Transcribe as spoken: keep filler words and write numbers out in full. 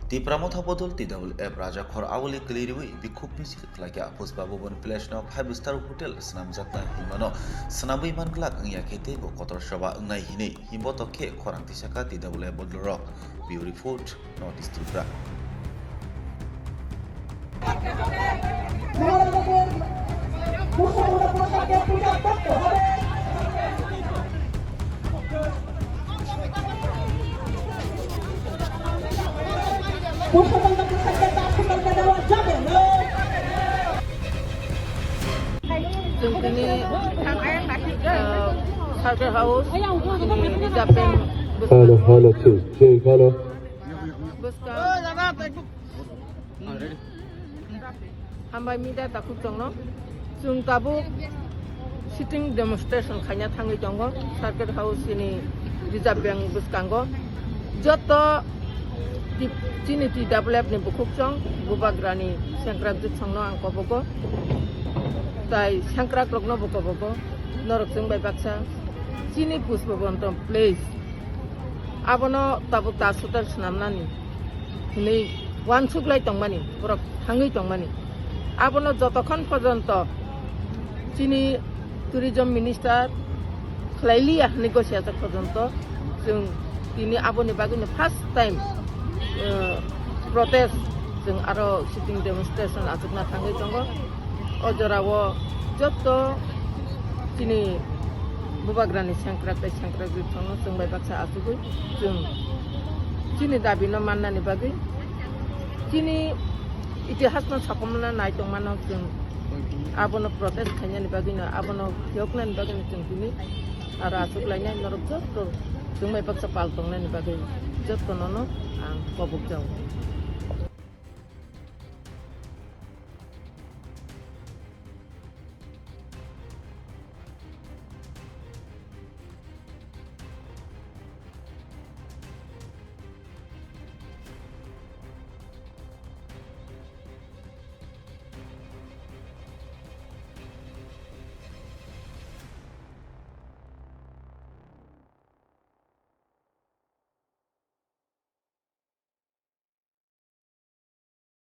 Tipra Motha Bodol T W F Rajakhor Awali kwlwi rwi bikhuk misil khlaikha. Pushpa Bhawan Palace no five star hotel swnamjakna hinmano swnamwi manglak wngya khe teibo kotor soba wngnai hinwi himbotok khe khorang tisakha T W F bodolrok. Bureau Report, North East Tripura. Chwng tini, ah, Circuit House ni Reserve Bank bwskang. Hello, hello, check, check, hello. Bwskang. Hambai media takhuk chwngno. Chwng tabuk sitting demonstration khaina thangwi tongo Circuit House ni Reserve Bank bwskango. Joto ti-, chini T W F ni bukhuk chwng Bubagrani sengkrak jwk chwngno ang kobogo. Tai sengkrak rokno bo kobogo. Norok chwng bai baksa chini Pushpa Bhawan, please. Abono tabuk ta hotel swnamnani hinwi uansuk lai tongmani, borok thangwi tongmani. Abono jotokhon porjonto chini tourism minister khlai liya hinwi gosiya jak porjonto chwng tini aboni bagwino first time, eh, protest, chwng aro sitting demonstration achukna thangwi tongo. O jorao joto chini Bubagrani sengkrak tei sengkrak jwk chwngno chwng bai baksa achugwi chwng chini dabino mannani bagwi, chini itihasno sakomna nai tongmano chwng abono protest khainani bagwino, abono phiyoknani bagwino chwng tini aro achuk lainai norok joto chwng bai baksa pal tongnani bagwi jotono no ang kobok jago.